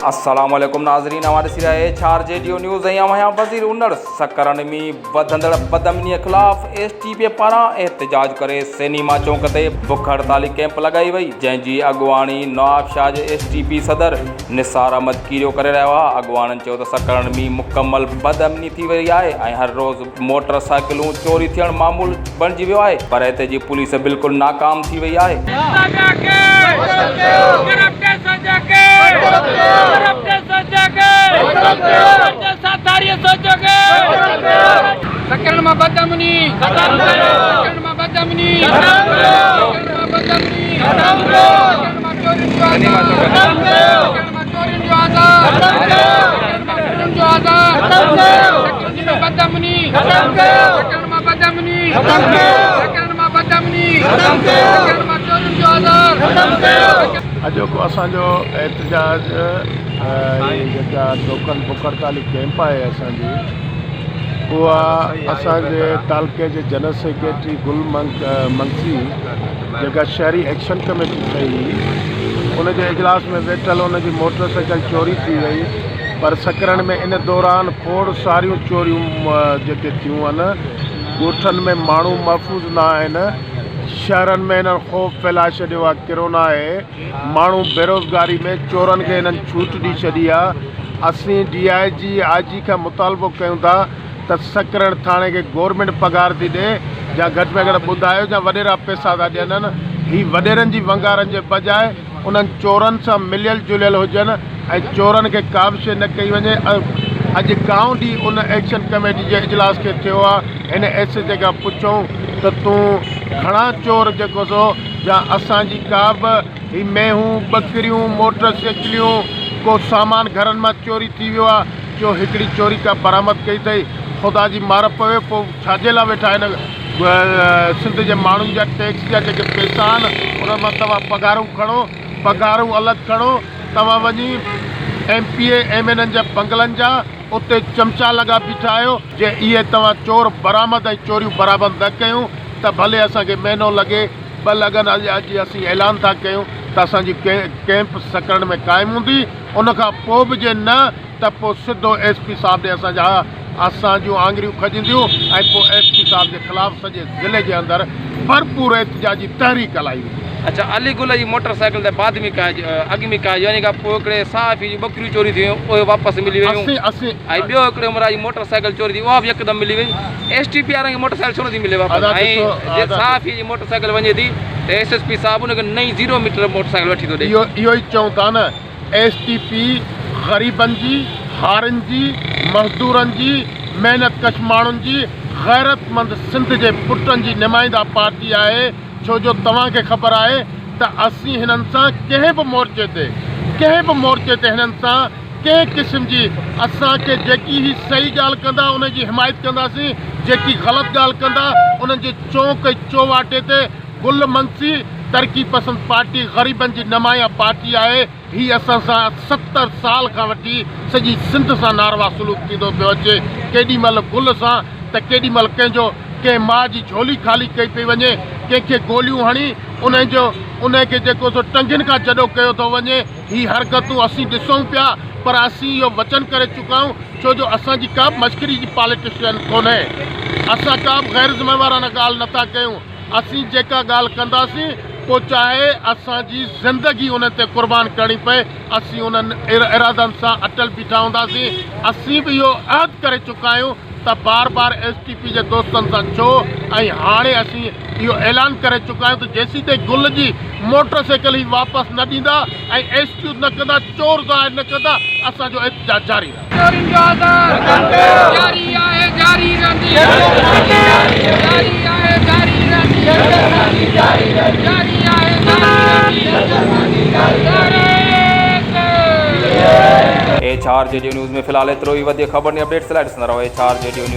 السلام عليڪم ناظرين اوهان ڏسي رهيا H R G D news ۽ اوهان آهيان وزير انڙ سکرن ۾ وڌندڙ بدامني خلاف ايس ٽي پي پاران احتجاج ڪري سينيما چونڪ تي بک هڙتالي ڪئمپ لڳائي وئي جنهن جي اڳواڻي نوابشاهه جي ايس ٽي پي صدر نثار احمد کيريو ڪري رهيو آهي اڳواڻن چيو ته سکرن ۾ مڪمل بدامني ٿي وئي آهي ۽ هر روز موٽر سائيڪلون چوري ٿيڻ معمول بڻجي ويو آهي پر هتي جي پوليس بلڪل ناڪام ٿي وئي آهي. اڄوڪو اسان جو احتجاج هي جيڪا ٽوڪن بک هڙتالي ڪئمپ آهي اسان جي اها اسان جي تعلقي جي جنرل سيڪريٽري گل منگسي جيڪا شهري ايڪشن ڪميٽي ٺهي هئي ان جي اجلاس ۾ ويٺل ان جي موٽر سائيڪل چوري ٿي وئي پر سڪرنڊ ۾ ان دوران کوڙ ساريون چوريون جيڪي ٿيون آهن ڳوٺن ۾ ماڻهو محفوظ نه آهن شهرن ۾ هنن خوف ڦهلائي ڇڏيو آهي ڪرونا آهي ماڻهو بيروزگاري ۾ چورن کي هنن ڇوٽ ڏئي ڇڏي آهي اسين ڊي I جي آء جي کان مطالبو ڪيون ٿا ته سڪرنڊ ٿاڻي کي گورنمينٽ پگهار ٿي ڏي يا گهٽ ۾ گهٽ ٻڌايو يا وڏيرا پئسا ٿا ڏين هي وڏيرن جي ونگارن جي بجاء انهن چورن سان مليل جليل هجن ۽ چورن کي ڪا به شيء نه ڪئي وڃي اڄ ڪائون ڏينهن ان ايڪشن ڪميٽي جي اجلاس کي ٿيو آ هن ايس ايچ اي کان پڇون ته تون گهڻا چور جيڪو سو يا اسان جي ڪا به هي مينهون ٻڪريون موٽر سيڪليون ڪو سامان گهرن مان چوري ٿي ويو آ چو هڪڙي چوري ڪا برآمد ڪئي اٿئي خدا جي مار پوي پوء ڇاجي لاء ويٺا آهن سنڌ جي ماڻهن جا ٽيڪس جا جيڪي پئسا آهن انهن مان توهان پگهارون کڻو، پگهارون الڳ کڻو، توهان وڃي M P A M N N جا بنگلن جا اتي چمچا لڳا بيٺا آهيو، جي اهي توهان چور برآمد ۽ چوريون برآمد نه ڪيون ته ڀلي اسان کي مهينو لڳي ٻه لڳن اڄ اڄ اسين اعلان ٿا ڪيون ته اسان جي ڪئمپ سڪرنڊ ۾ قائم هوندي ان کان پوء به جي نه ته پوء سڌو ايس پي صاحب ڏي اسان جا اسان جون آڱريون کڄنديون ۽ پوء ايس پي صاحب جي خلاف سڄي ضلعي جي اندر ڀرپور احتجاجي تحريڪ هلائي ويندي. اڇا علي گل جي موٽر سائيڪل تي بعد ۾ ڪاهج اڳ ۾ ڪاهج يعني کان پوء هڪڙي صحافي جون ٻڪريون چوري ٿي ويون اهي واپس ملي ويون اسين اسين ۽ ٻيو هڪڙي عمراء جي موٽر سائيڪل چوري ٿي اها به يڪدم ملي وئي ايس ٽي پي وارن کي موٽر سائيڪل ڇو نٿي ملي واپس ادا ۽ ڏسو جي ادا صحافي جي موٽر سائيڪل وڃي ٿي ته ايس ايس پي صاحب ان کي نئين زيرو ميٽر موٽر سائيڪل وٺي ٿو ڏي. اهو اهو ئي چئون ٿا نه ايس ٽي پي غريبن جي، هارين جي، مزدورن جي، محنت ڪش ماڻهن جي، غيرتمند سنڌ جي پٽن جي نمائنده پارٽي آهي ڇو جو توهان کي خبر آهي ته اسين هنن سان ڪنهن به مورچي تي ڪنهن به مورچي تي هنن سان ڪنهن قسم جي اسان کي جيڪي هي صحيح ڳالهه ڪندا انهن جي حمايت ڪنداسين جيڪي غلط ڳالهه ڪندا انهن جي چونڪ ۽ چوواٽي تي گل منسي ترقي پسند پارٽي غريبن جي نمايان پارٽي آهي، هي اسان سان 70 سال کان وٺي سڄي سنڌ سان ناروا سلوڪ ٿيندو پيو اچي، ڪيڏي مهل گل سان ته ڪيڏي مهل ڪنهن جو ڪنهن ماء جي جهولي خالي ڪئي پئي وڃي، ڪنهن کي گوليون هڻي انهي جو انهي کي جيڪو سو ٽنگين کان جڏو ڪيو ٿو وڃي، هي حرڪتون اسين ڏسون پيا پر اسين اهو وچن ڪري چڪا آهيون ڇو جو اسان جي ڪا به مشڪري جي پاليٽيشن ڪونهي، اسان ڪا به غير ذميوارانه ڳالهه نٿا ڪيون. اسين جيڪا ڳالهه ڪنداسين پوء چاهي اسان جي زندگي انهن تي قربان ڪرڻي پئي اسين انهن ارادن سان اٽل بيٺا هونداسين اسين به اهو عهد ڪري چڪا آهيون ته بار بار ايس ٽي پي جي دوستن سان ڇو ۽ هاڻي اسين اهو اعلان ڪري چڪا آهيون ته جيسيتائين گل جي موٽر سائيڪل هي واپس نه ڏيندا ۽ ايسڪيوز نه ڪندا چور ظاهر نه ڪندا اسان جو احتجاج جاري رهندو. چورين جو آزار جاري آهي جاري رهندي جاري آهي جاري رهندي جاري آهي جاري رهندي. ايڇ آر جي ڊيو نيوز ۾ في الحال ايترو ئي وڌيڪ خبرن ۽ اپڊيٽس لاء ڏسندا رهو ايڇ آر جي ڊيو نيوز.